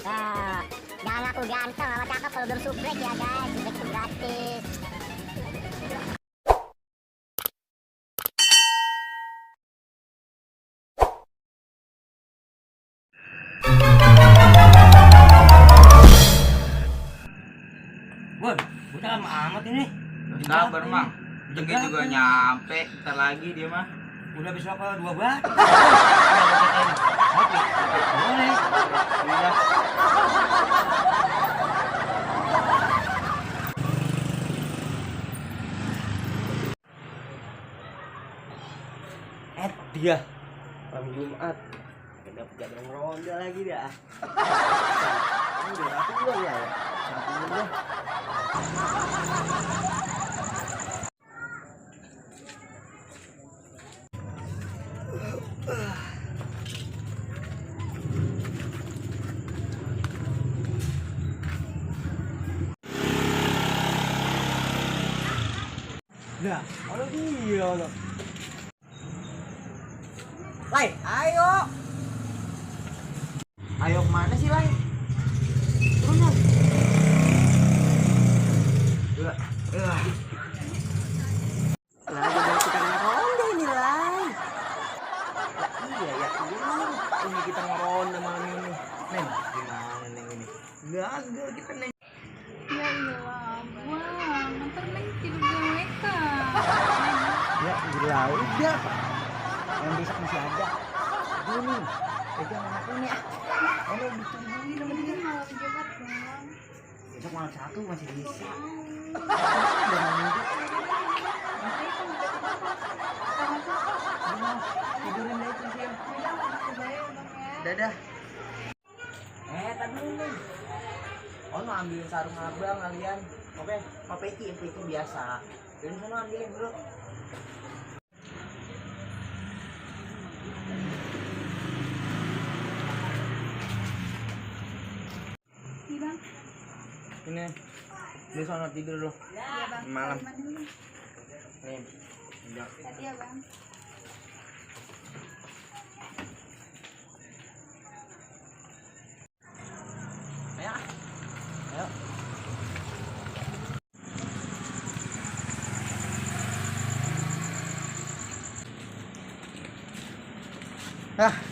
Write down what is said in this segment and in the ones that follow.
Nah, jangan aku ganteng sama cakep kalau belum subrek ya guys. Subrek itu gratis. Bun, udah lama amat ini. Sabar mang, jengke juga nyampe. Ntar lagi dia mah. Udah besok ke 12. Oke, Boleh. iya. Dia malam Jumat dapat jadwal ronda lagi dah. Udah aku belum ya? Aku belum. Nah, kalau dia loh. Lai, ayo. Ayo kemana sih, Lai? Turun dong. Lah, udah kita ngeronda ini, Lai. Lah, iya ya, gue lupa ini kita ngeronda malam ini. Neng, gimana Neng ini? Gagal kita, Neng. Ya iyalah, Bang. Ntar Neng tidur di mereka. Ya, gila, udah. Yang besok masih ada. Aduh nih, pegang anak ini ah. Kalau ditungguin sama dia. Malam Jumat, Bang. Besok malam 1 masih bisa. Mau. Udah mau minggu. Nanti kan udah sama tuh. Aduh, tidurin deh itu sih. Udah, aku bayar ya, Bang ya. Dadah. Tadi dulu. Oh, mau ambilin sarung abang kalian. Oke, peci biasa. Jadi sana ambilin dulu. Nih, Bang. Ini. Di sana tidur dulu. Iya, Bang. Malam. Mandi dulu. Nih. Udah. Hati ya, Bang. Ayo. Ayo.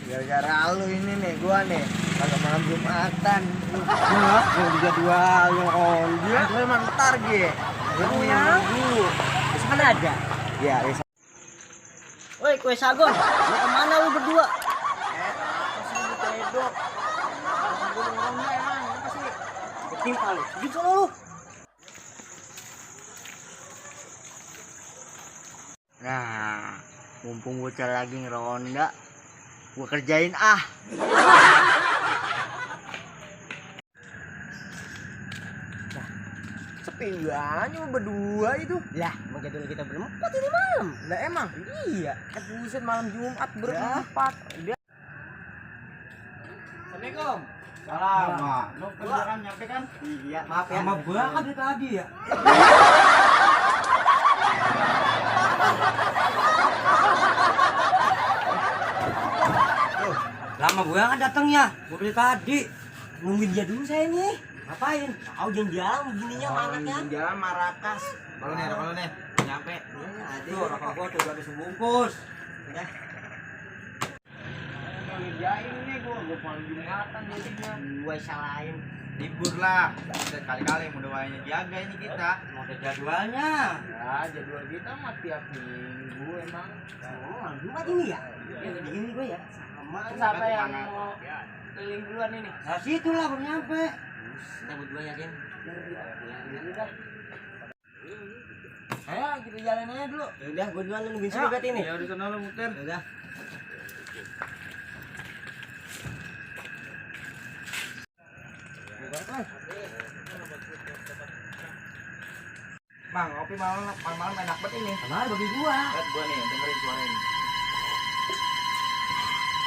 Gara-gara lu ini nih, gua nih kagak malam Jumatan. Gua juga dua yang dia. Gue emang ntar ge. Gue punya dulu. Besok kan ada. Iya, besok. Woi, kue sagon. Mau kemana lu berdua? Apa sih lu pedok? Gue ngomongnya emang apa sih? Ketimpa lu. Gitu lu. Nah, mumpung bocah lagi ngeronda, gua kerjain ah. Nah, sepi banget berdua itu. Lah, mau jadwal kita berempat ini malam. Lah emang? Iya. Buset malam Jumat berempat. Dia. Assalamualaikum. Salam, Mak. Lu kerjaan nyampe kan? Iya, maaf ya. Sama gua kan dari tadi ya. Lama gue kan datang ya, gue dari tadi nungguin dia dulu saya nih. Ngapain? Tahu jalan begininya manaknya? Jalan Marakas. Kalau nih, nyampe. Iya, ada. Tuh, rokok gua tuh udah sebungkus. Udah. Ngerjain nih gua paling Jumatan jadinya. Gue salahin. Libur lah. Kali-kali mau doainnya jaga ini kita. Mau ada jadwalnya. Ya, jadwal kita mah tiap minggu emang. Oh, Jumat ini ya? Iya, ini gue ya. Sama. Siapa yang mau keliling duluan ini? Nah, situ lah baru nyampe. Kita berdua yakin. Ya udah. Ayo kita jalan aja dulu. Ya udah, gue duluan nungguin sini berarti ini. Ya udah sana lu muter. Ya udah. Bang, ngopi malam enak banget ini. Sama bagi gua. Lihat gua nih, dengerin suara ini.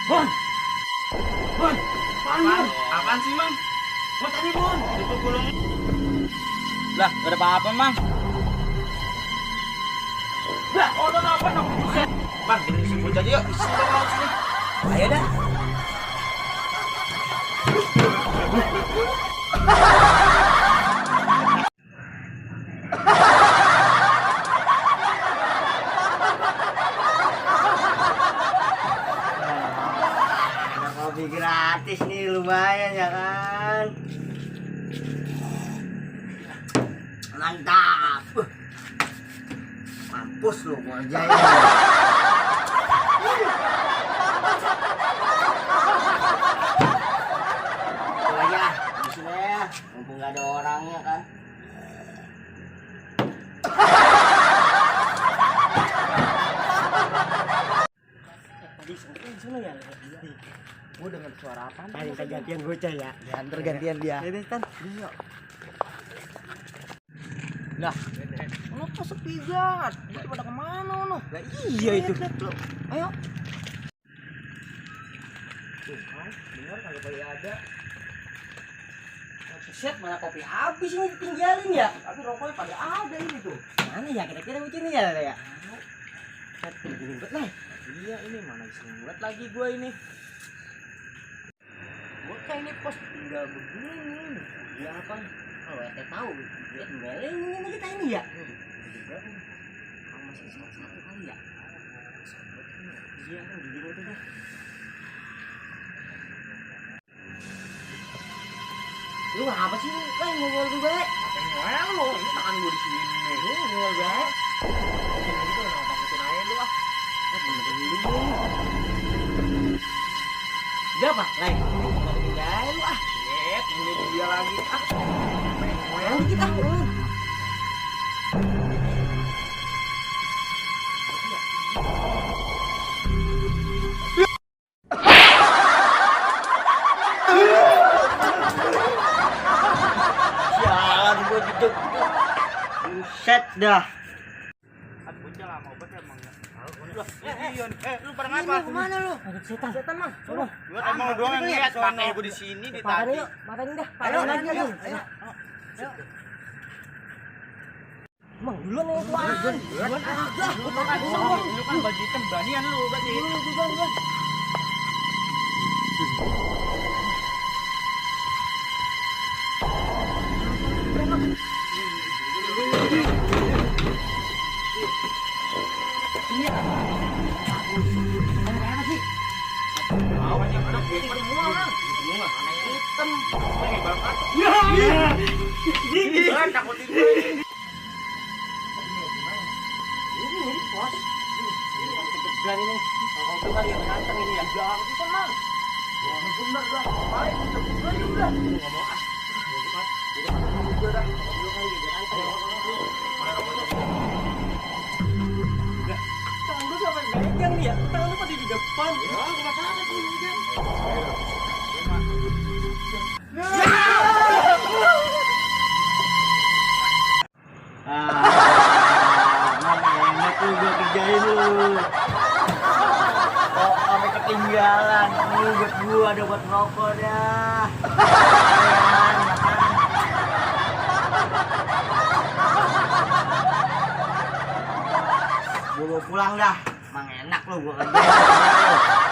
Bon. Bon. Apaan? Apaan sih, Mang? Bon tadi Bon. Tutup gulung. Lah, gak ada apa-apa, Mang. Lah, oh, apa dong? Bang, kita disebut aja yuk. Disebut sini. Ayo dah. Kopi gratis nih lumayan ya kan. Mantap. Mampus lu ngerjain. Coba aja, di sini ya, mumpung gak ada orangnya kan. Tadi sana ya. Gue dengar suara apa? Tadi kita gantian bocah ya. Antar gantian dia. Ini kan. Lah, kenapa sepi banget? Itu pada kemana no? Lah iya itu. Ayo. Tuh kan, dengar kalau kopi ada. Set mana kopi habis ini ditinggalin ya? Tapi rokoknya pada ada ini tuh. Mana ya kira-kira begini ya? Set ribet lah. Iya ini mana bisa buat lagi gua ini. Gua kayak ini pos tinggal begini. Iya apa? Oh, ente tahu, dia meleng ini kita ini ya. Kamu masih salah satu kali ya. Iya kan gini tuh dah. Lu apa sih? Kan ngomong lu baik. Ngomong lu, ini tangan gua di sini. Lu ngomong baik. Gitu enggak takutin aja lu ah. Dia apa? Lai. Tinggal lu ah. Ini dia lagi ah. Main kita. Jangan gue duduk. Set dah. Bocah lama obat emang. Lu pada ngapa? Kemana lu? Ada setan. Setan mah. Coba. Gua emang doang yang lihat pakai gua di sini di tadi. Matain dah. Ayo lagi. Ayo. Emang duluan yang tuan. Duluan aja. Lu kan baju hitam beranian lu berarti. Duluan. Iya. Apa sih? Awan yang ada gue semua orang. Semua mana yang hitam. Pakai bakat. Iya. Takut itu. Ini pos. Tegang ini. Kalau itu kali yang ganteng ini ya. Jangan bisa mang. Bener dah. Baik udah udah. Ngomong ah. Udah dah. Lu kali dia ganteng. Mana rokoknya? Udah. Tangan lu sampai megang nih ya. Tangan lu pada di depan. Ya, kenapa ada sih megang? Mana enak lu gua kerjain lu. Kok sampai ketinggalan. Ini buat gua ada buat rokok dah. Gua mau pulang dah. Emang enak lu gua kerjain.